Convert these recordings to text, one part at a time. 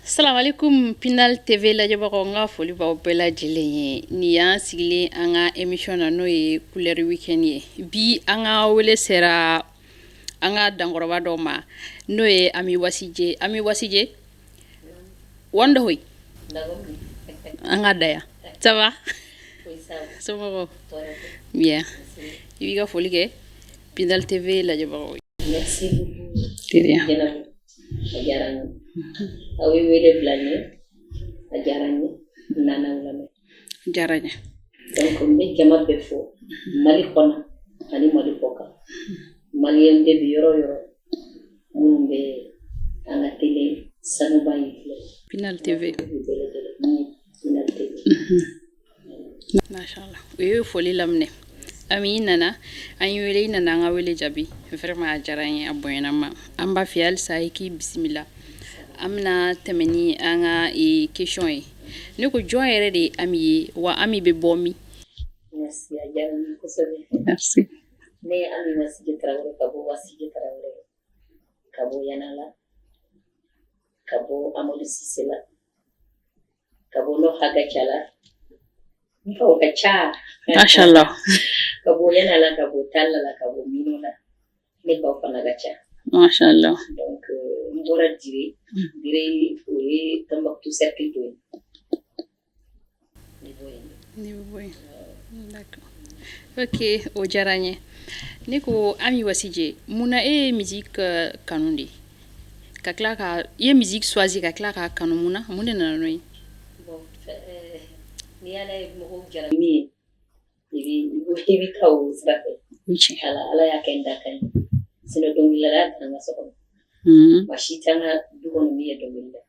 Salamalekun Pinal TV lajɛbagaw, n ka foli b'aw bɛɛ lajɛlen ye. Nin y'an sigilen an ka émission na, n'o ye Couleur Weekend ye. Bi an ka wele sera an ka dankɔrɔba dɔ ma, n'o ye Ami Wasije. Ami Wasije wandohoy, an ka da yan. Ça va, somɔgɔw? Bien. I b'i ka foli kɛ Pinal TV lajɛbagaw ye. Merci beaucoup. Teriya. Jɛnɛbu, a diyara n ye. Aw ye wele bila n ye, a diyara n ye, n nana aw lamɛn. Diyara n ye. Donc n bɛ jama bɛɛ fo, Mali kɔnɔ ani Mali kɔ kan. Maliyɛn de bɛ yɔrɔ o yɔrɔ, minnu bɛ an ka télé sanuba in filɛ. Pinal TV. U bɛɛ lajɛlen ni Pinal TV. Mashallah, u ye foli laminɛ. Ami, i nana, an y'i wele, i nana an ka wele jaabi. Vraiment, a diyara n ye, a bonyana n ma. An b'a f'i ye halisa i k'i bisimila. An bɛna tɛmɛ ni an ka question ye. Ne ko, jɔn yɛrɛ de ye Ami ye, wa Ami bɛ bɔ min? Merci, a diyara n ye kosɛbɛ. Merci. Ne ye Ami Wasije Tarawele, ka bɔ Wasije Tarawele, ka bɔ Yanala, ka bɔ Amadu Sise la, ka bɔ Nɔha Gaca la. N faw ka ca. Mashallah. Ka bɔ Yanala, ka bɔ Talla la, ka bɔ Mino la. Ne baw fana ka ca. Mashallah. Donc n bɔra Dire. Dire, o ye Tombouctou cercle dɔ ye. Ne bɔ yen. Ne bɛ bɔ yen. D'accord. Ok, o diyara n ye. Ne ko, Ami Wasije, munna e ye musique kanu de? Ka tila ka i ye musique choisi, ka tila k'a kanu, mun na? Mun de nana n'o ye? Bon, ni Ala ye mɔgɔw jarabi min ye, i bɛ taa o sira fɛ. O ye tiɲɛ. Ala y'a kɛ n da kan ye. Sinon dɔnkilidala t'an ka so kɔnɔ. Maa si t'an ka du kɔnɔ min ye dɔnkili da.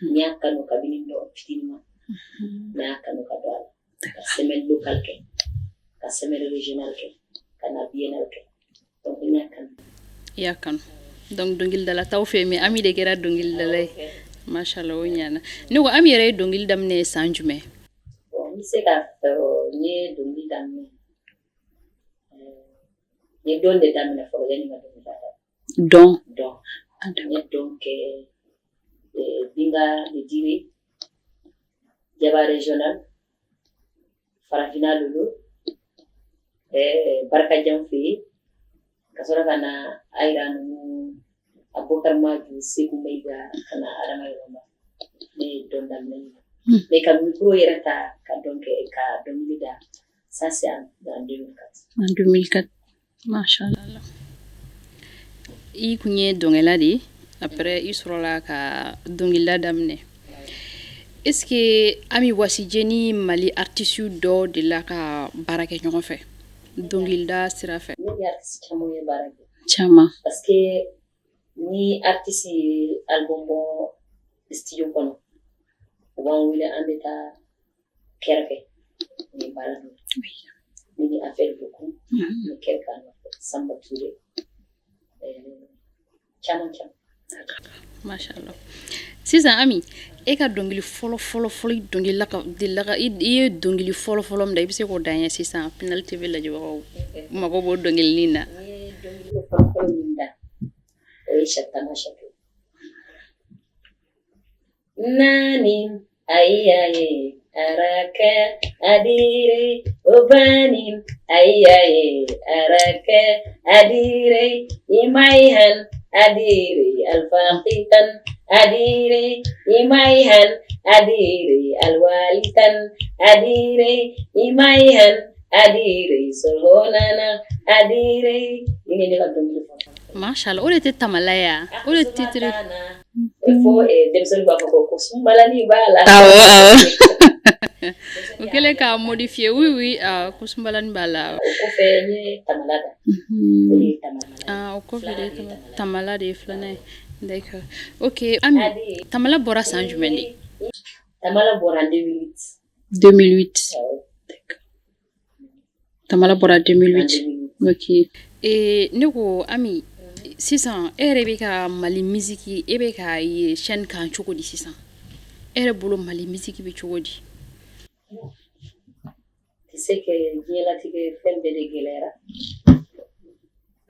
N y'a kanu kabini dɔ fitinin ma. N y'a kanu ka don a la. Ka semaine locale kɛ, ka semaine régionale kɛ, ka na biennale kɛ. Donc n y'a kanu. I y'a kanu. Donc dɔnkilidala t'aw fɛ yen, mais Ami de kɛra dɔnkilidala ye. Mashallah, o ɲana. Ne ko, Ami yɛrɛ ye dɔnkili daminɛ san jumɛn? Bon, n bɛ se k'a fɔ n ye dɔnkili daminɛ, n ye dɔn de daminɛ fɔlɔ yanni n ka dɔnkili da. Dɔn. Dɔn. N ye dɔn kɛ Binga de Dire, Jaba régional, Farafina Lolo, Barikajan fɛ yen, ka sɔrɔ ka na Ayira ninnu, Abubakar Maju, Seku Mayiga, ka na Adama Yɔrɔba. Ne ye dɔn daminɛ yen. Mais ka micro yɛrɛ ta ka dɔn kɛ, ka dɔnkili da, ça, c'est en 2004. En 2004. Mashallah. I kun ye dɔnkɛla de ye. Après, i sɔrɔla ka dɔnkilida daminɛ. Est ce que Ami Wasije ni Mali artiste dɔ delila ka baara kɛ ɲɔgɔn fɛ dɔnkilida sira fɛ? Ne ni artiste caman ye baara kɛ. Caman. Parce que ni artiste ye album bɔ studio kɔnɔ, u b'an wele, an bɛ taa chœur kɛ. O ye baara dɔ ye. Ne ni Affaire beaucoup, n bɛ chœur k'a nɔfɛ, Samba Touré, caman caman. Mashallah. Sisan Ami, e ka dɔnkili fɔlɔ fɔlɔ fɔlɔ, i dɔnkilila ka delila ka i ye dɔnkili fɔlɔ fɔlɔ min da, i bɛ se k'o da n ye sisan? Pinal TV lajɛbagaw mago b'o dɔnkilinin na. N ye dɔnkili fɔlɔ fɔlɔ min da, o ye Shatama Shato. Nani ayiyaye araka adire obani ayiyaye araka adire imayhan adire alfaqitan adire imayhan adire alwalitan adire imayhan adire solonana adire. Ni ne ka dɔnkili fɔlɔ. Mashallah, o de tɛ Tamala ye wa? O de titre. Fo denmisɛnnin b'a fɔ ko sunbalani b'a la. Awɔ. O kɛlen k'a modifier, oui, ko sunbalani b'a la. O kɔfɛ, n ye Tamala da. O de ye Tamala. Ah, o kɔfɛ de ye Tamala de ye filanan ye. D'accord. Ok, Ami, Tamala bɔra san jumɛn de? Tamala bɔra en 2008. 2008. Awɔ. D'accord. Tamala bɔra 2008. En 2008. Ok. Et ne ko, Ami, sisan e yɛrɛ bɛ ka Mali musique, e bɛ ka ye chaîne kan cogo di sisan? E yɛrɛ bolo, Mali musique bɛ cogo di? Tu sais que diɲɛlatigɛ fɛn bɛɛ de gɛlɛyara.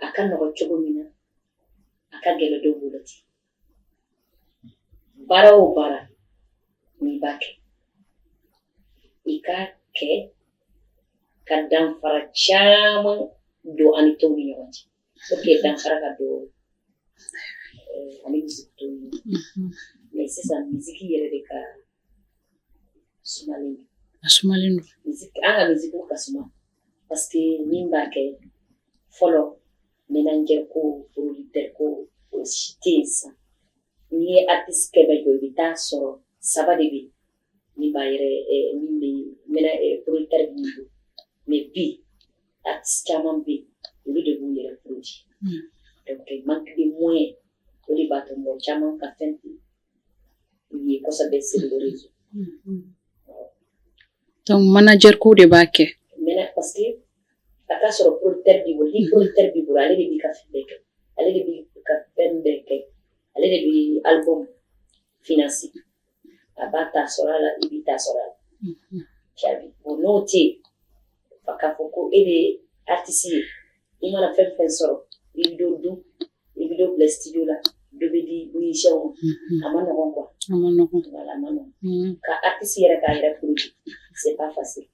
A ka nɔgɔ cogo min na, a ka gɛlɛ dɔw bolo ten. Baara o baara n'i b'a kɛ, i k'a kɛ ka danfara caman don ani tɔw ni ɲɔgɔn cɛ, pour que danfara ka don ani musique tɔw ni ɲɔgɔn cɛ. Mais sisan, musique yɛrɛ de ka sumalen don. A sumalen don. Musique, an ka musique ka suma, parce que min b'a kɛ fɔlɔ, manager ko, producteur ko, o si tɛ yen sisan. N'i ye artiste 100 jɔ, i bɛ taa sɔrɔ saba de bɛ yen min b'a yɛrɛ, min bɛ mena producteur b'u bolo. Mais bi, artiste caman bɛ yen, olu de b'u yɛrɛ produit. Donc manque de moyens, o de b'a to mɔgɔ caman ka fɛn tɛ ye kosɛbɛ sur le réseau. Donc manager ko de b'a kɛ. Maintenant, parce que a k'a sɔrɔ producteur b'i bolo, ni producteur b'i bolo, ale de b'i ka fɛn bɛɛ kɛ, ale de b'i ka fɛn bɛɛ kɛ, ale de bɛ album financer, a b'a ta sɔrɔ a la, i b'i ta sɔrɔ a la. Tu as vu? Bon, n'o tɛ yen, fa k'a fɔ ko e de ye artiste ye, i mana fɛn fɛn sɔrɔ, i bɛ dɔ dun, i bɛ dɔ bila studio la, dɔ bɛ di musicien ma, a ma nɔgɔn quoi. A ma nɔgɔn. Voilà, a ma nɔgɔn. Ka artiste yɛrɛ k'a yɛrɛ produit, c'est pas facile.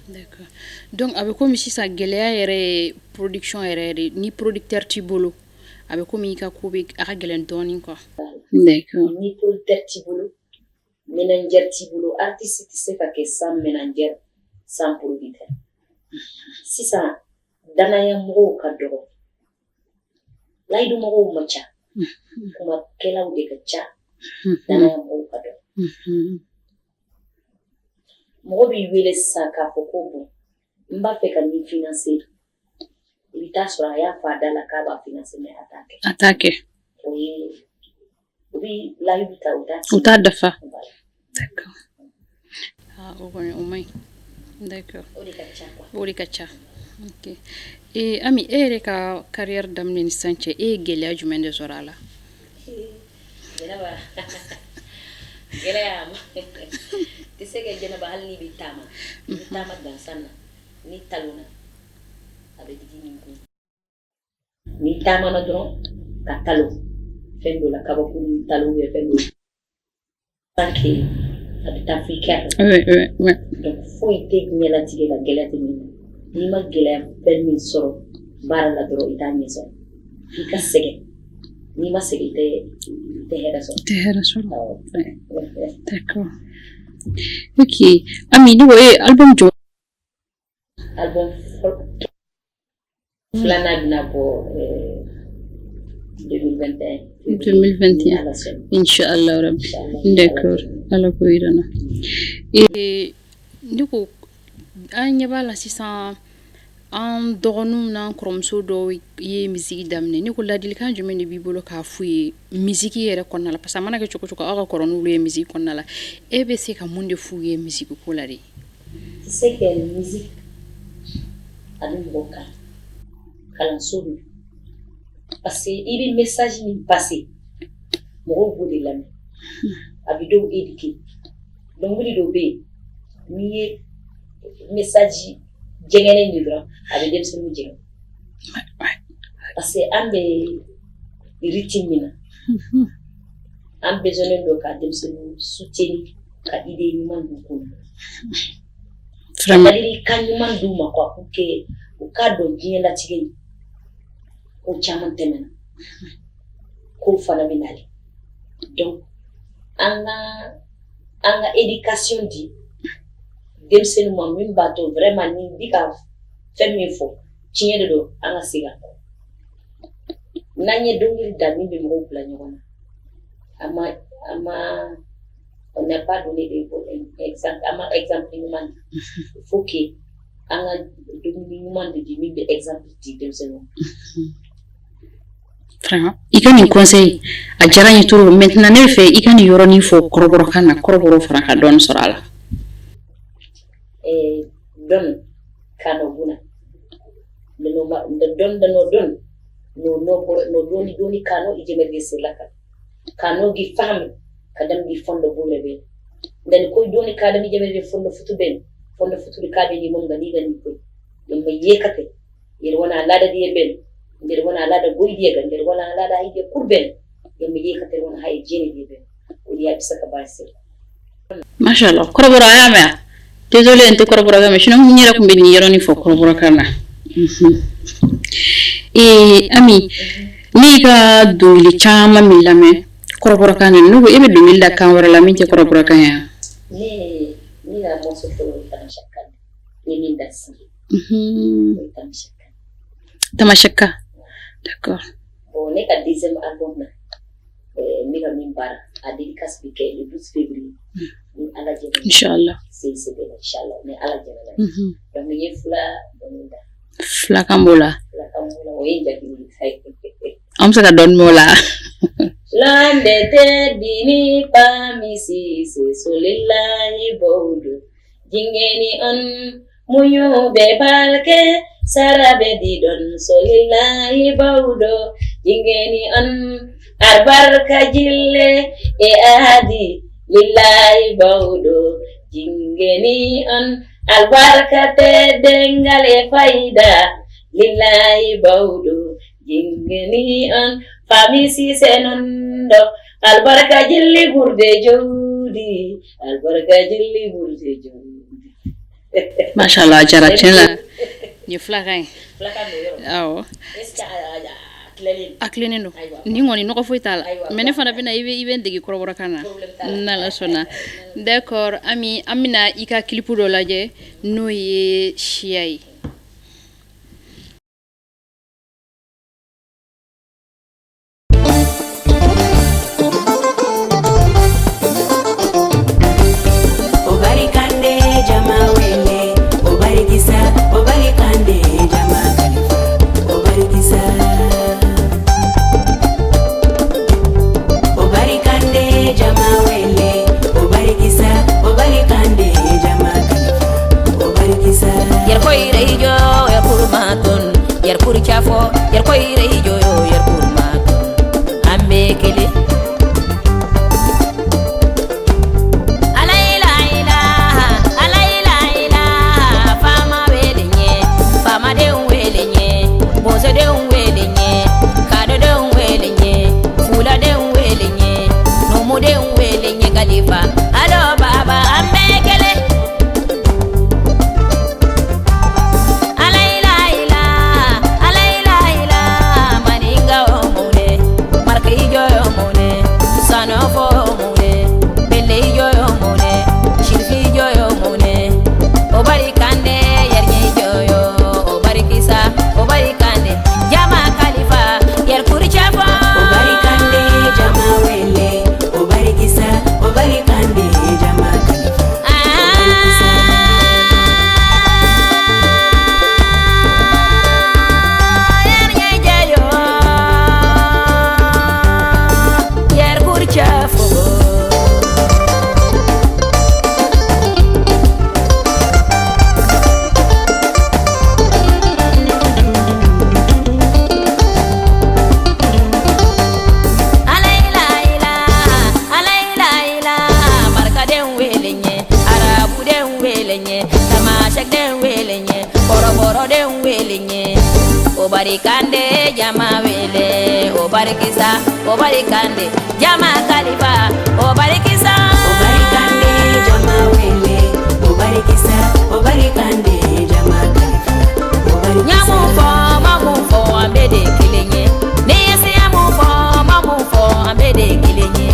D'accord. Donc a bɛ komi sisan gɛlɛya yɛrɛ ye production yɛrɛ de, ni producteur t'i bolo, a bɛ komi i ka ko bɛ a ka gɛlɛn dɔɔnin quoi. D'accord. Ni producteur t'i bolo, manager t'i bolo, artiste tɛ se ka kɛ sans manager, sans producteur. Sisan, danaya mɔgɔw ka dɔgɔ, layidu mɔgɔw ma ca, kumakɛlaw de ka ca, danaya mɔgɔw ka dɔgɔ. Mɔgɔ b'i wele sisan k'a fɔ ko bon, n b'a fɛ ka nin financer, i bɛ taa sɔrɔ a y'a fɔ a da la k'a b'a financer, mais a t'a kɛ. A t'a kɛ. O ye u bɛ layidu ta, u t'a U t'a dafa. Voilà. D'accord. Ah, o kɔni o man ɲi. D'accord. O de ka ca quoi. O de ka ca. Ok. Ee Ami, e yɛrɛ ka carrière daminɛ ni sisan cɛ, e ye gɛlɛya jumɛn de sɔrɔ a la? Jɛnɛba, gɛlɛya tɛ se ka, Jɛnɛba, hali n'i bɛ taama, i bɛ taama gansan na, n'i talonna, a bɛ digi nin kun. N'i taamana dɔrɔn ka talon fɛn dɔ la, kabakuru ni talon bɛ fɛn dɔ tant que a bɛ taa f'i kɛrɛ. Donc foyi tɛ diɲɛlatigɛ la gɛlɛya tɛ min na. N'i ma gɛlɛya fɛn min sɔrɔ baara la dɔrɔn, i t'a ɲɛ sɔrɔ. F'i ka sɛgɛn, n'i ma sɛgɛn, i tɛ hɛrɛ sɔrɔ. I tɛ hɛrɛ sɔrɔ. Awɔ. D'accord. Ok. Ami, ne ko e ye album jɔ. Album fɔlɔ, filanan bɛna bɔ 2021. 2021. Ni Ala sɔnna. Inch'Allah Rabbi. Inchallah. D'accord. Ala k'o yira n na. Ee, ne ko an ɲɛ b'a la sisan, an dɔgɔninw n'an kɔrɔmuso dɔw ye musique daminɛ. Ne ko ladilikan jumɛn de b'i bolo k'a f'u ye musique yɛrɛ kɔnɔna la? Parce que a mana kɛ cogo cogo, aw ka kɔrɔ n'olu ye musique kɔnɔna la. E bɛ se ka mun de f'u ye musique ko la de? Tu sais que musique a bɛ mɔgɔ kalan, kalanso de don, parce que i bɛ message min passer, mɔgɔw b'o de lamɛn, a bɛ dɔw éduquer. Dɔnkili dɔw bɛ yen, n'i ye message jɛngɛnnen de dɔrɔn, a bɛ denmisɛnninw jɛngɛ, parce que an bɛ rythme min na, an besoin don ka denmisɛnninw soutenir, ka idée ɲuman d'u kun. Vraiment. Ladilikan ɲuman d'u ma quoi, pour que u k'a dɔn diɲɛlatigɛ in ko caman tɛmɛna, kow fana bɛ nalen. Donc an ka éducation di denmisɛnninw ma, min b'a to vraiment ni bi ka fɛn min fɔ, tiɲɛ de don, an ka segin a kɔ. N'an ye dɔnkili da min bɛ mɔgɔw bila ɲɔgɔn na, a ma a ma on n'a pas donné de bon exemple, an ma exemple ɲuman di. Il faut que an ka dɔnkili ɲuman de di min bɛ exemple di denmisɛnninw ma. Vraiment. I ka nin conseil a diyara n ye trop. Maintenant, ne bɛ fɛ i ka nin yɔrɔnin fɔ kɔrɔbɔrɔkan na, kɔrɔbɔrɔ fana ka dɔɔni sɔrɔ a la. Don kano guna don dano don no no no doni doni kano ijemerge sirlaka kano gi fahmi kadam gi fondo bure be ndani koy doni kadam ijemerge fondo futu ben fondo futu kabe ni mom gani gani koy yamba yekate yer wona lada diye ben nder wona lada goydiye ga nder wona lada hije kurben. Yamige ka tare wani haye jene de be o ya bisa ka ba se. Mashallah, kɔrɔbɔrɔ a y'a mɛn. Désolé, n tɛ kɔrɔbɔrɔ kan mɛn, sinon n yɛrɛ tun bɛ nin yɔrɔnin fɔ kɔrɔbɔrɔkan na. Ee Ami, ne y'i ka dɔnkili caman min lamɛn kɔrɔbɔrɔkan na, ne ko e bɛ dɔnkili da kan wɛrɛ la min tɛ kɔrɔbɔrɔkan ye wa? Ne ka morceau fɔlɔ ye Tamashaka, ne ye min da sigi, o ye Tamashaka. Tamashaka, d'accord. Bon, ne ka deuxième album na, ne ka min baara, a dédicace bɛ kɛ le 12 février ni Ala jɛnna. Inchallah. CICB la, inchallah, ni Ala jɛnna n'a ye. Donc n ye fila dɔnkili da. Filakan b'o la? Filakan b'o la, o ye jatigi ta ye. An bɛ se ka dɔɔnin m'o la? Lande teddini paami siise solillahi bawdu jingeni on muñuɓe barke saraɓe ɗiɗon solillahi bawɗo jingeni on arbarka jille e aadi lillahi bawɗo jingeni on albarka teddengal e fayida lillahi bawɗo jingeni on fami sise non ɗo albarka jilli ɓurde jowdi, albarka jilli ɓurde jowdi. Mashallah, a diyara tiɲɛ la, nin ye filakan ye. Filakan don yɔrɔ? Awɔ. Est ce que a tilalen? A tilennen don. Ayiwa. Nin kɔni nɔgɔ foyi t'a la. Ayiwa. Mais ne fana bɛna i bɛ n dege kɔrɔbɔrɔkan na. Problème t'a la. N'Ala sɔnna. D'accord Ami, an bɛna i ka clip dɔ lajɛ n'o ye siya ye. O barikande jama wele, o barikisa, o barikande jama kalifa, o barikisa. O barikande jama wele, o barikisa, o barikande jama kalifa, o barikisa. Yar koyreijo yar kurmaton yar kurchafo yar koyreijo yar kurmaton ambe kele. Alai la ila, alai la ila, fama wele nye, fama den wele nye, bozo den wele nye, kado den wele nye, fula den wele nye, numu den wele nye, kalifa alo baba ambe kele. Alai la ila, alai la ila, maninga omune, marka ijo omune, sanofo omune, belle ijo omune, shirfi ijo omune, o barikande yarnye ijo yo, o barikisa, o barikande jama kalifa yar kurchafo. O barikande jama wele, o barikisa, o barikande jama kalifa, o barikisa. Yarnye ijo yo, yar kurchafo. Alai la ila, alai la ila, barka den wele nye, arabu den wele nye, tamashek den wele nye, boroboro den wele nye. O barikande jama wele, o barikisa, o barikande jama kalifa, o barikisa. O barikande jama wele, o barikisa, o barikande jama kalifa, o barikisa. Ɲa mun fɔ, ma mun fɔ, an bɛɛ de ye kelen ye. Ni ye siya mun fɔ, ma mun fɔ, an bɛɛ de ye kelen ye.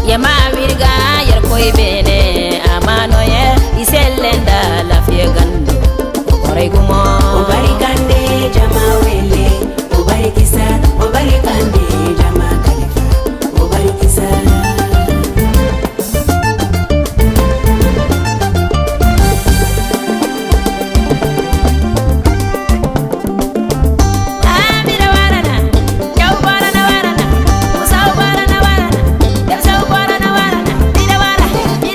Yama wirga yɛrɛ bene amano ye isellenda lafiya gando o gumo. O barikande jama wele, o barikisa, o barikande jama kalifa, o barikisa. Amira warana, jaw warana warana, musaw warana warana, demsaw warana warana, mira wara, mira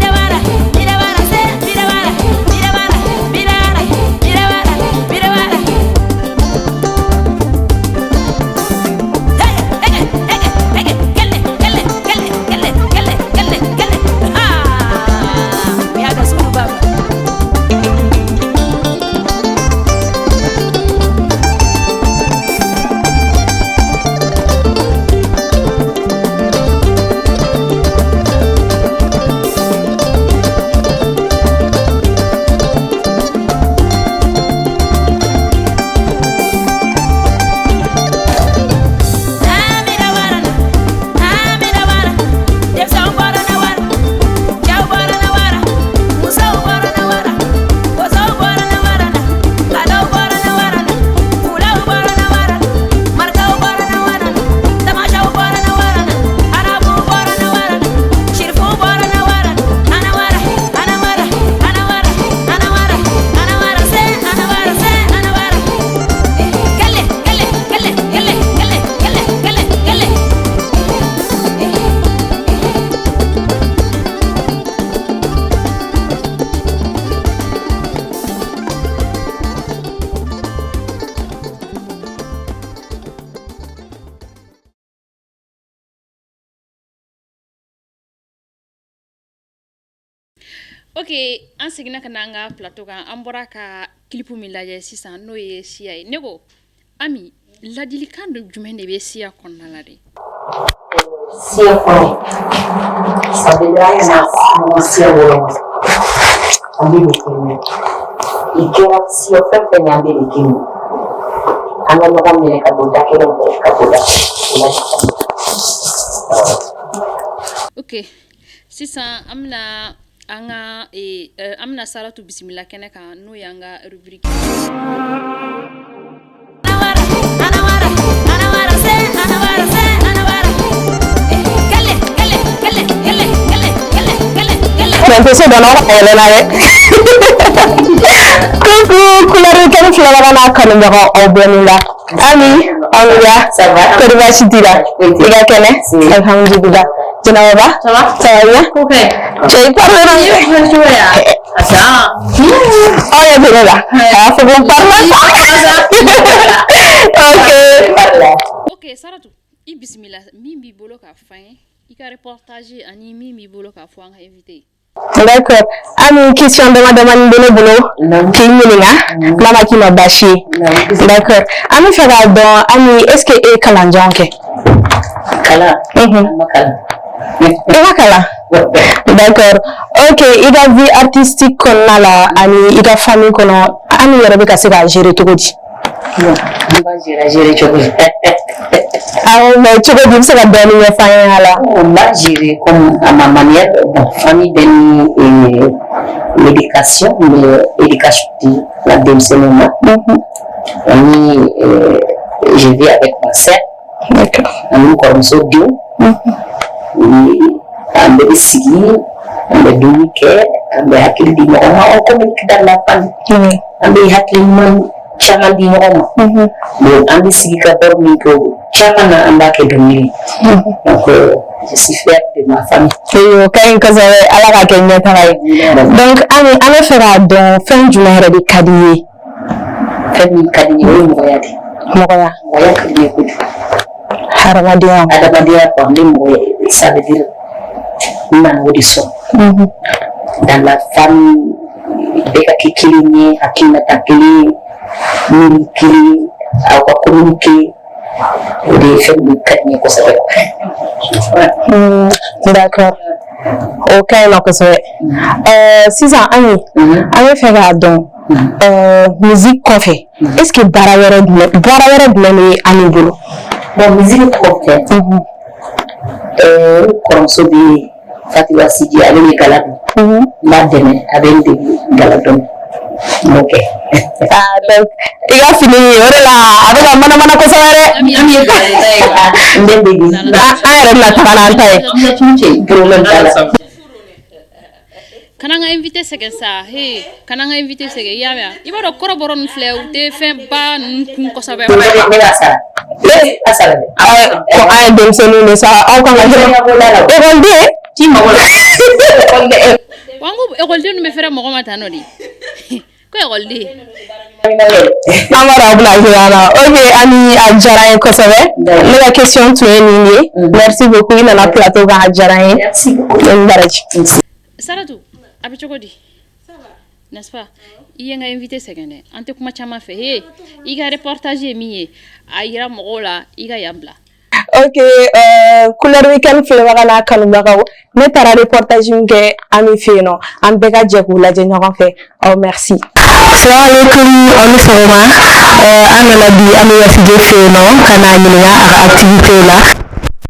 Ok, an seginna ka na an ka plateau kan. An bɔra ka clip min lajɛ sisan, n'o ye Siya ye. Ne ko, Ami, ladilikan dɔ jumɛn de bɛ Siya kɔnɔna la de? Siya kɔnɔ, ça veut dire an kana ɲɔgɔn siya wɔlɔma. An bɛɛ de kelen ye. I kɛra siya fɛn fɛn ye, an bɛɛ de kelen ye. An ka ɲɔgɔn minɛ ka don da kelen fɛ, ka bɔ da o la. Ok, sisan an bɛna an ka an bɛna Saratu bisimila kɛnɛ kan, n'o y'an ka rubrique. Mais tɛ se dɔn a yɛlɛla dɛ. Coucou, Couleur Weekend filɛbaga n'a kanubagaw, aw bɛɛ ni la. Ami, aw ni la. Ça va? Kɔri baasi t'i la? I ka kɛnɛ? Alhamdulillah. Jɛnɛba ba? Ça va? Ça va bien? Cɛ, i parle na. Aw ɲɛ tɛ ne la. A y'a fɔ ko n parle sa. Ok. Ok, Saratu, i bisimila. Min b'i bolo k'a fɔ an ye i ka reportage, ani min b'i bolo k'a fɔ an ka invité ye? D'accord. Ami, question dama damani bɛ ne bolo k'i ɲininka, n'a ma k'i ma baasi ye. D'accord. An bɛ fɛ k'a dɔn, Ami, est ce que e ye kalanjan kɛ? Kalan? Mhm. Ma kalan. I ma kalan? D'accord. Ok, i ka vie artistique kɔnɔna la ani i ka famille kɔnɔ, Ami yɛrɛ bɛ ka se k'a gérer cogo di? Bon, an b'a gérer cogo di? Awɔ, mais cogo di, i bɛ se ka dɔɔnin ɲɛfɔ an ye a la? On l'a géré comme à ma manière. Bon, famille bɛɛ ni l'éducation, mais éducation di la denmisɛnninw ma. Ani je vis avec ma sœur. Ani n kɔrɔmuso denw. Ni an bɛɛ bɛ sigi, an bɛ dumuni kɛ, an bɛ hakili di ɲɔgɔn ma. On communique dans la famille. An bɛ hakili ɲuman caman di ɲɔgɔn ma. Bon, an bɛ sigi ka baro min kɛ, o caman na an b'a kɛ dumuni ye. Donc je suis fière de ma famille. O ka ɲi kosɛbɛ, Ala ka kɛ ɲɛtaga ye. Donc Ami, an bɛ fɛ k'a dɔn, fɛn jumɛn yɛrɛ de ka di i ye? Fɛn min ka di n ye, o ye mɔgɔya de ye. Mɔgɔya. Mɔgɔya ka di n ye kojugu. Hadamadenya. Adamadenya quoi, n bɛ mɔgɔ, ça veut dire n nana o de sɔrɔ. Dans la famille, bɛɛ ka kɛ kelen ye, hakilinata kelen, miiri kelen, aw ka communiquer, o de ye fɛn min ka di n ye kosɛbɛ. D'accord. O ka ɲi nɔ kosɛbɛ. Sisan Ami, an bɛ fɛ k'a dɔn, musique kɔfɛ, est ce que baara wɛrɛ jumɛn bɛ Ami bolo? Bon, musique kɔfɛ, n kɔrɔmuso bɛ yen, Fatiba Sidi, ale bɛ gala dɔn. N b'a dɛmɛ, a bɛ n dege gala dɔn, n b'o kɛ. Ah, donc i ka fini o de la a bɛ ka manamana kosɛbɛ dɛ. Ami, Ami ye balita ye. N bɛ n dege. An yɛrɛ bɛna taga n'an ta ye. Problème t'a la. Kana n ka invité sɛgɛn sa. He, kana n ka invité sɛgɛn, i y'a mɛn? I b'a dɔn, kɔrɔbɔrɔ ninnu filɛ, u tɛ fɛn ba ninnu kun kosɛbɛ. Ne b'a sara. A sara dɛ. Ko an ye denmisɛnninw de sa, aw kan ka ekɔliden. K'i mago la. Wa n ko ekɔliden ninnu bɛ fɛrɛ mɔgɔ ma tan nɔ de, ko ekɔliden. An b'a dɔn aw bɛna se an na. Ok Ami, a diyara n ye kosɛbɛ. Ne ka question tun ye nin ye. Merci beaucoup, i nana plateau kan, a diyara n ye. Merci beaucoup. I ni baraji. Saratu, a bɛ cogo di, n'est-ce pas? I ye n ka invité sɛgɛn dɛ. An tɛ kuma caman fɛ. He, i ka reportage ye min ye, a yira mɔgɔw la, i ka yan bila. Ok, Couleur Weekend filɛbaga n'a kanubagaw, ne taara reportage min kɛ Ami fɛ yen nɔ, an bɛɛ ka jɛ k'u lajɛ ɲɔgɔn fɛ. Aw merci. Salamaleykum, aw ni sɔgɔma. An nana bi Ami Wafige fɛ yen nɔ ka n'a ɲininka a ka activité la.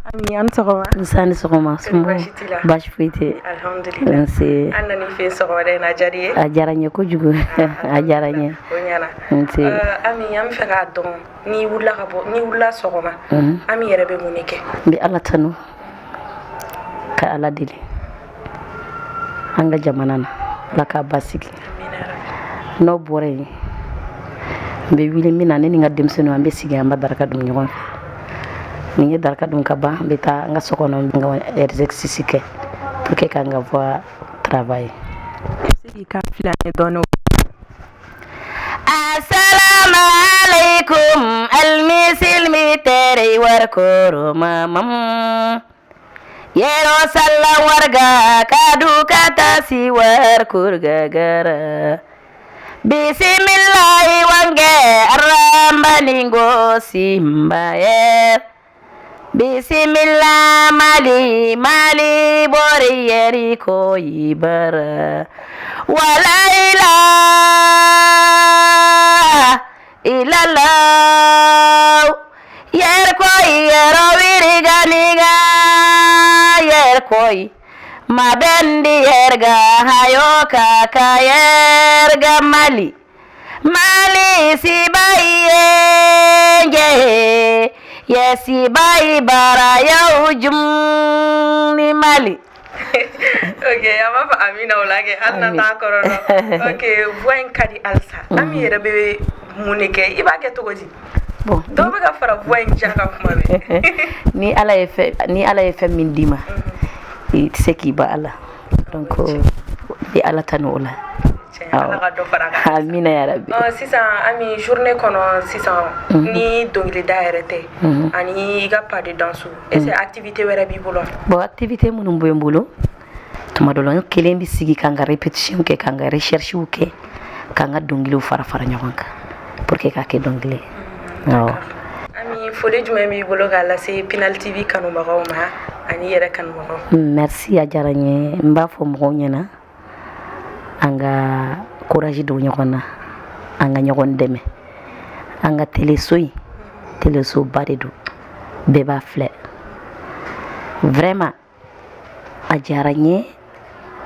Ami, an ni sɔgɔma. Nse, ni sɔgɔma. Kɔri baasi t'i la? Baasi foyi tɛ. Alhamdulillah. Nse. An nan'i fɛ yen sɔgɔmada in na, a diyara i ye? A diyara n ye kojugu, a diyara n ye. O ɲɛna. Nse. Ami, an bɛ fɛ k'a dɔn, n'i wulila ka bɔ, n'i wulila sɔgɔma, Ami yɛrɛ bɛ mun de kɛ? N bɛ Ala tanu, ka Ala deli an ka jamana na, Ala k'a basigi. N'o bɔra yen, n bɛ wuli min na, ne ni n ka denmisɛnninw, an bɛ sigi, an bɛ daraka dun ɲɔgɔn fɛ. Ni n ye daraka dun ka ban, n bɛ taa n ka so kɔnɔ, n ka exercice kɛ pour que ka n ka voix travailler. I bɛ se k'i kan fili an ye dɔɔnin? Assalamu alaikum, almisilmi tere warkoro mamam. Yero salla warga kadu kata siwar kurgagara. Bismillahi wange arambaningo simbaye. Bismillah mali mali bori yeriko ibara. Wala ilaha illallah. Yerkoi yero wiriganiga yerkoi. Mabendi yerga hayo kaka yerga mali. Mali sibaye yesi bai bara yaujum ni mali. Ok, an b'a fɔ amina o la kɛ, hali n'an t'a kɔrɔ dɔn. Ok, voix in ka di halisa. Ami yɛrɛ bɛ mun de kɛ? I b'a kɛ cogo di? Bon, dɔw bɛ ka fara voix in ja kan kuma bɛɛ. Ni Ala ye fɛn min d'i ma, i tɛ se k'i ban a la. Donc n bɛ Ala tanu o la. Tiɲɛ, Ala ka dɔ fara a kan. Amina ya rabi. Sisan Ami, journée kɔnɔ sisan, ni dɔnkilida yɛrɛ tɛ ani i ka pas de danse, est ce que activité wɛrɛ b'i bolo? Bon, activité minnu bɛ n bolo, tuma dɔ la n kelen bɛ sigi ka n ka répétition kɛ, ka n ka recherche kɛ, ka n ka dɔnkiliw fara fara ɲɔgɔn kan pour que k'a kɛ dɔnkili ye. Awɔ. Ami, foli jumɛn b'i bolo k'a lase Pinal TV kanubagaw ma ani i yɛrɛ kanubagaw? Merci, a diyara n ye. N b'a fɔ mɔgɔw ɲɛna, an ka courage don ɲɔgɔn na, an ka ɲɔgɔn dɛmɛ. An ka teleso in, telesoba de don, bɛɛ b'a filɛ. Vraiment, a diyara n ye,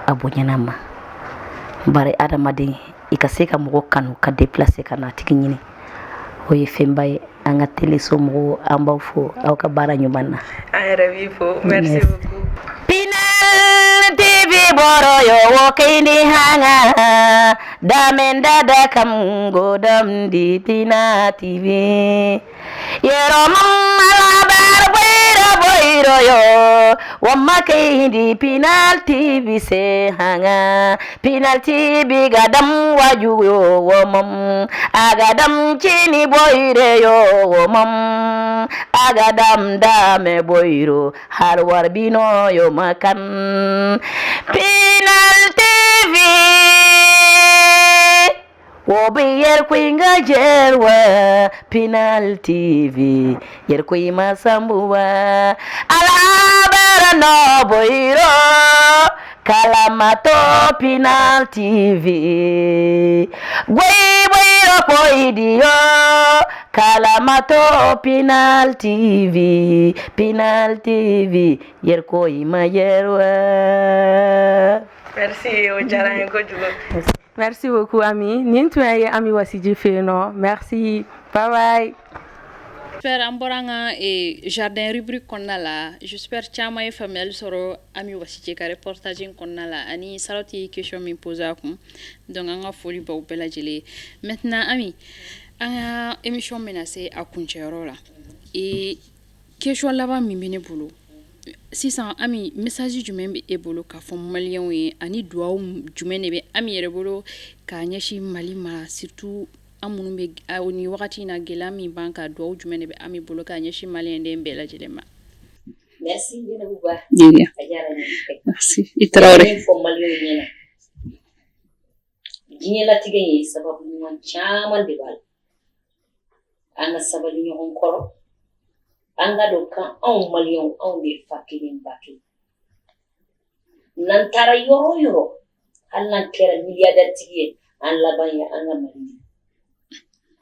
a bonyana n ma, bari adamaden i ka se ka mɔgɔ kanu ka déplacer ka na a tigi ɲini, o ye fɛnba ye. An ka teleso mɔgɔw, an b'aw fo aw ka baara ɲuman na. An yɛrɛ b'i fo, merci beaucoup. Pinal TV boroyo wo kaini hanga damen dada kam godam di Pina TV yero malabar boiro boiro yo wamma kaindi Pinal TV se hanga Pinal TV gadam waju yo womam agadam chini boire yo womam agadam dame boiro har warbino yo makan Pinal TV wobi yerkuinga jerwa Pinal TV yerkui masambuwa alabara no boiro kalamato Pinal TV gwei boiro koidio kalamato Pinal TV Pinal TV yerkoi mayerwa. Merci, o diyara n ye kojugu. Merci beaucoup Ami. Nin tun ye Ami Wasiji fɛ yen nɔ. Merci, bye bye. J'espère an bɔra an ka jardin rubrique kɔnɔna la. J'espère caman ye faamuyali sɔrɔ Ami Wasije ka reportage in kɔnɔna la ani Saratu ye question min posé a kun. Donc an ka foli b'aw bɛɛ lajɛlen ye. Maintenant Ami, an ka émission bɛna se a kuncɛyɔrɔ la. Et question laban min bɛ ne bolo sisan, Ami, message jumɛn bɛ e bolo k'a fɔ maliyɛnw ye, ani duwawu jumɛn de bɛ Ami yɛrɛ bolo k'a ɲɛsin Mali ma, surtout an minnu bɛ nin wagati in na, gɛlɛya min b'an kan, duwawu jumɛn de bɛ Ami bolo k'a ɲɛsin maliyɛnden bɛɛ lajɛlen ma? Merci Zenabu Ba. De rien. A diyara n ye. Merci. I Tarawele. Min fɔ maliyɛnw ɲɛna, diɲɛlatigɛ in ye sababu ɲuman caman de b'a la. An ka sabali ɲɔgɔn kɔrɔ, an ka dɔn kan anw maliyɛnw, anw de ye fa kelen ba kelen. N'an taara yɔrɔ o yɔrɔ, hali n'an kɛra milliardaire tigi ye, an laban ye an ka Mali de.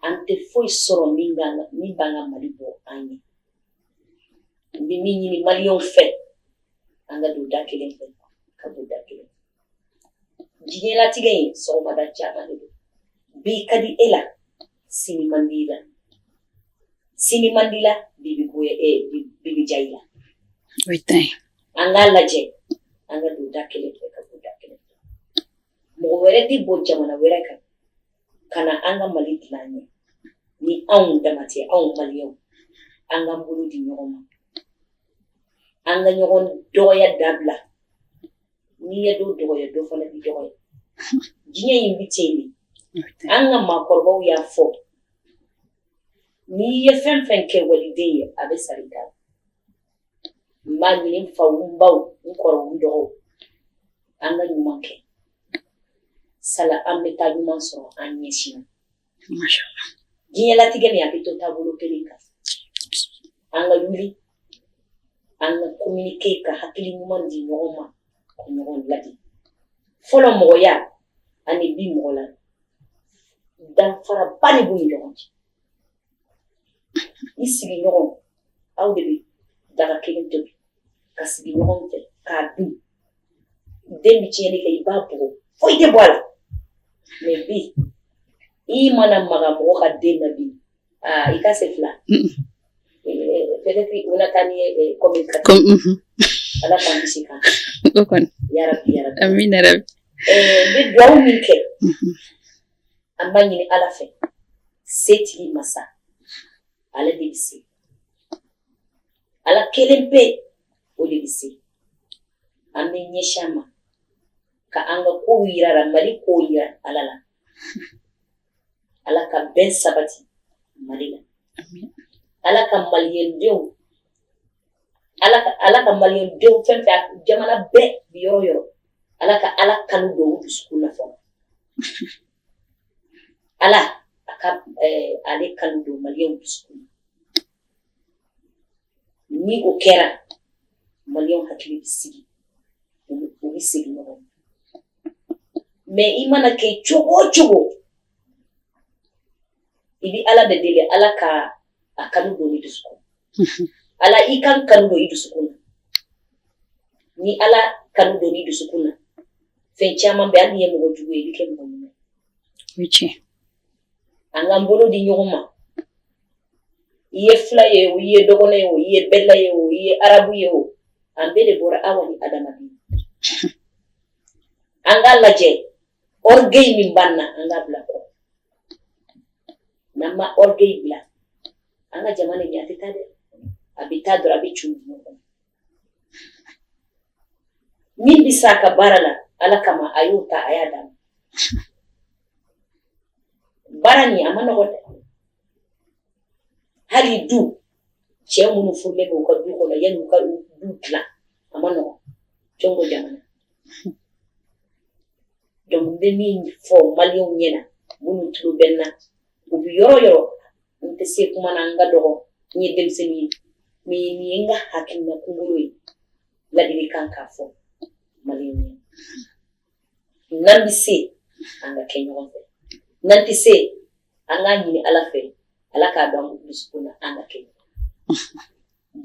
An tɛ foyi sɔrɔ min b'an ka Mali bɔ an ye. N bɛ min ɲini maliyɛnw fɛ, an ka don da kelen fɛ ka bɔ da kelen fɛ. Diɲɛlatigɛ in, sɔgɔmada caman de don. Bi ka di e la, sini man di i la. Sini man di la, bi bɛ goya e, bi bɛ diya i la. O ye tiɲɛ ye. An k'a lajɛ, an ka don da kelen fɛ ka bɔ da kelen fɛ. Mɔgɔ wɛrɛ tɛ bɔ jamana wɛrɛ kan ka na an ka Mali dilan an ye ni anw dama tɛ. Anw maliyɛnw, an k'an bolo di ɲɔgɔn ma, an ka ɲɔgɔn dɔgɔya dabila. N'i ye dɔ dɔgɔya, dɔ fana b'i dɔgɔya. Diɲɛ in bɛ ten de. An ka maakɔrɔbaw y'a fɔ, n'i ye fɛn fɛn kɛ waliden ye, a bɛ sara i ta la. N b'a ɲini n faw, n baw, n kɔrɔw, n dɔgɔw, an ka ɲuman kɛ sala an bɛ taa ɲuman sɔrɔ an ɲɛsin. Diɲɛlatigɛ nin, a bɛ to taabolo kelen kan. An ka wuli, an ka communiquer, ka hakili ɲuman di ɲɔgɔn ma, ka ɲɔgɔn ladi. Fɔlɔ mɔgɔya ani bi mɔgɔ la, danfaraba de b'u ni ɲɔgɔn cɛ. I sigiɲɔgɔn, aw de bɛ daga kelen tobi ka sigi ɲɔgɔn fɛ k'a dun. Den bɛ tiɲɛni kɛ, i b'a bugɔ, foyi tɛ bɔ a la. Mais bi, i mana maga mɔgɔ ka den na bi, aa, i ka se fila, peut-être u na taa ni ye commune 4. Ala k'an kisi kan. O kɔni. Yarabi, yarabi. Amina yarabi. N bɛ dugawu min kɛ, an b'a ɲini Ala fɛ, setigi masa, ale de bɛ se. Ala kelen pe, o de bɛ se. An bɛ ɲɛsin a ma ka an ka kow yira la, Mali kow yira Ala la. Ala ka bɛn sabati Mali la. Ala ka maliyɛndenw, Ala ka maliyɛndenw fɛn fɛn, jamana bɛɛ bi, yɔrɔ yɔrɔ, Ala ka Ala kanu don u dusukun na fɔlɔ. Ala a ka ale kanu don maliyɛnw dusukun na. Ni o kɛra, maliyɛnw hakili bɛ sigi, u bɛ segin ɲɔgɔn ma. Mais i mana kɛ cogo o cogo, i bɛ Ala de deli, Ala ka a kanu don i dusukun. Ala, i kan kanu don i dusukun na. Ni Ala kanu don i dusukun na, fɛn caman bɛ, hali n'i ye mɔgɔ jugu ye, i bɛ kɛ mɔgɔ ɲuman ye. An k'an bolo di ɲɔgɔn ma. I ye fila ye o, i ye dɔgɔnɔ ye o, i ye bɛla ye o, i ye arabu ye o, an bɛɛ de bɔra Awa ni adamaden. An k'a lajɛ, orgueil min b'an na, an k'a bila kɔ. N'an ma orgueil bila, an ka jamana in, a tɛ taa dɛ. A bɛ taa dɔrɔn, a bɛ cun dingɛ kɔnɔ. Min bɛ s'a ka baara la Ala kama, a y'o ta, a y'a d'a ma. Baara nin, a ma nɔgɔn dɛ. Hali du cɛ minnu furulen don u ka du kɔnɔ, yanni u ka du dilan, a ma nɔgɔn. Jɔn ko jamana? Donc n bɛ min fɔ maliyɛnw ɲɛna, minnu tulo bɛ n na, u bɛ yɔrɔ yɔrɔ, n tɛ se kuma na, n ka dɔgɔ, n ye denmisɛnnin ye, mais nin ye n ka hakilina kunkolo ye, ladilikan k'a fɔ maliyɛnw ɲɛna. N'an bɛ se, an ka kɛ ɲɔgɔn fɛ. N'an tɛ se, an k'a ɲini Ala fɛ, Ala k'a dɔn an dusukun na, an ka kɛ ɲɔgɔn.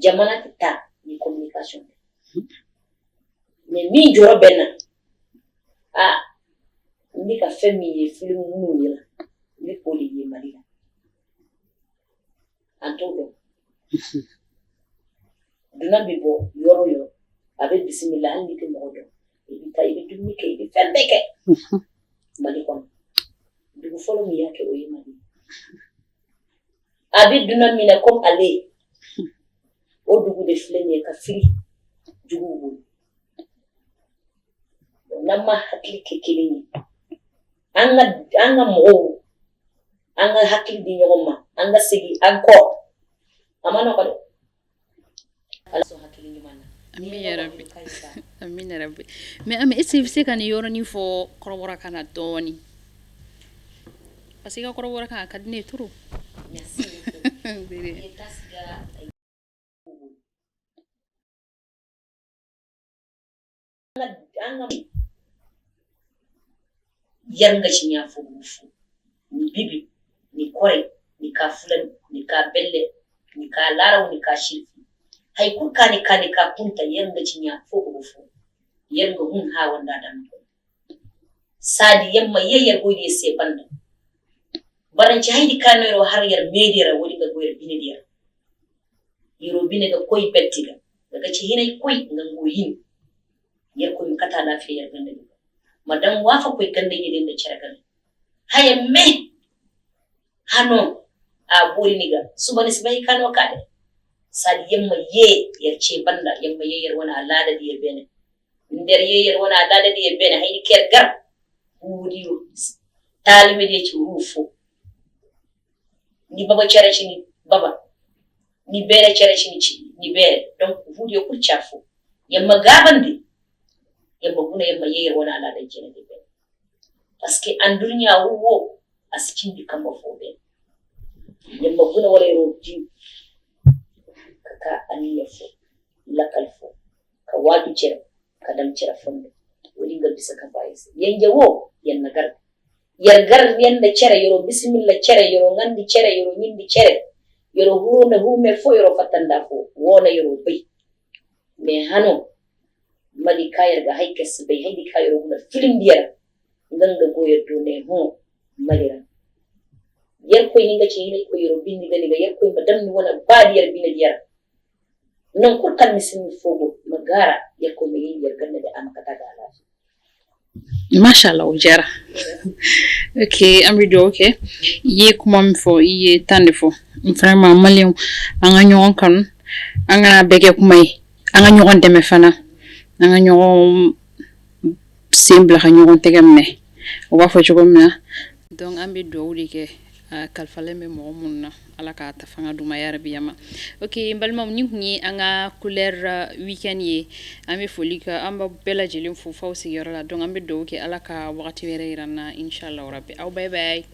Jamana tɛ taa ni communication tɛ. Mais min jɔrɔ bɛ n na, aa, n bɛ ka fɛn min ye film minnu ɲɛna, n bɛ k'o de ye Mali la, an t'o dɔn. Dunan bɛ bɔ yɔrɔ o yɔrɔ, a bɛ bisimila, hali n'i tɛ mɔgɔ dɔn, i bɛ taa, i bɛ dumuni kɛ, i bɛ fɛn bɛɛ kɛ Mali kɔnɔ. Dugu fɔlɔ min y'a kɛ, o ye Mali ye. A bɛ dunan minɛ comme ale, o dugu de filɛ nin ye ka firi juguw bolo. N'an ma hakili kɛ kelen ye, an ka mɔgɔw, an ka hakili di ɲɔgɔn ma, an ka segin an kɔ, a ma nɔgɔ dɛ. Ala sɔn hakili ɲuman na. Amin yarabi, amin yarabi. Mais Ami, est-ce que i bɛ se ka nin yɔrɔnin fɔ kɔrɔbɔrɔkan na dɔɔni? Parce que i ka kɔrɔbɔrɔkan, a ka di ne ye trop. Merci beaucoup. Yarga shi ya fo fu ni bibi ni kore ni ka fulan ni ka belle ni ka laraw ni ka shirfi hay kurka ni ka ni ka kunta. Yarga ci ya fo fu yarga hun ha wanda dan sadi yamma yeyar goyde se banda baranci haydi kanoyro har yar medira woni ga goyar binedira yero bine ga koy bettiga daga ci hinay koy ngango hin yar koy kata lafiya yar ganda madan wafa koy ganda yeden da caragal haya me hano a bori niga subani sibai kano kade sadi yamma ye yar ce banda yamma ye yar wana alada di bene nder ye yar wana alada di bene haydi ker gar wudi talime de ci rufo ni baba cere ci ni baba. Ni bere cere cini ci ni bere. Donc vudiyo kul chafo yamma gabandi, yamma guna, yamma yeyir wona ala da jene de be, parce que an duniya wo asikindi kamba fo be. Yamma guna wala yoro ji kaka aniya fo lakal fo ka waju cere ka dam cere fondo woni ngal bisa ka bayis yenge wo yanna gar yar gar yanda cere yoro bismilla cere yoro ngandi cere yoro nyindi cere yoro huruna hume fo yoro fatanda fo wona yoro bay. Mais hano mali kayar ga haykas bay haydi kayaro guna film diyara nganga goyer do ne ho malira yar koy ninga ci hinay ko yoro bindi gani ga yar koy madam ni wona baadi yar bina diyara non kur kan misin fogo magara yar ko me yar ganna de am kata ga ala. Masha Allah, o diyara. Ok, an bɛ dugawu kɛ. I ye kuma min fɔ, i ye 10 de fɔ. Vraiment, maliyɛnw, an ka ɲɔgɔn kanu, an kana bɛɛ kɛ kuma ye, an ka ɲɔgɔn dɛmɛ fana, an ka ɲɔgɔn sen bila ka ɲɔgɔn tɛgɛ minɛ, o b'a fɔ cogo min na. Donc an bɛ dugawu de kɛ, a kalifalen bɛ mɔgɔ minnu na, Ala k'a ta fanga d'u ma, yarabi yama. Ok, n balimaw, nin kun ye an ka couleur weekend ye. An bɛ foli kɛ, an b'aw bɛɛ lajɛlen fo f'aw sigiyɔrɔ la. Donc an bɛ dugawu kɛ, Ala ka wagati wɛrɛ yira an na, inshallah rabbi. Aw bye bye.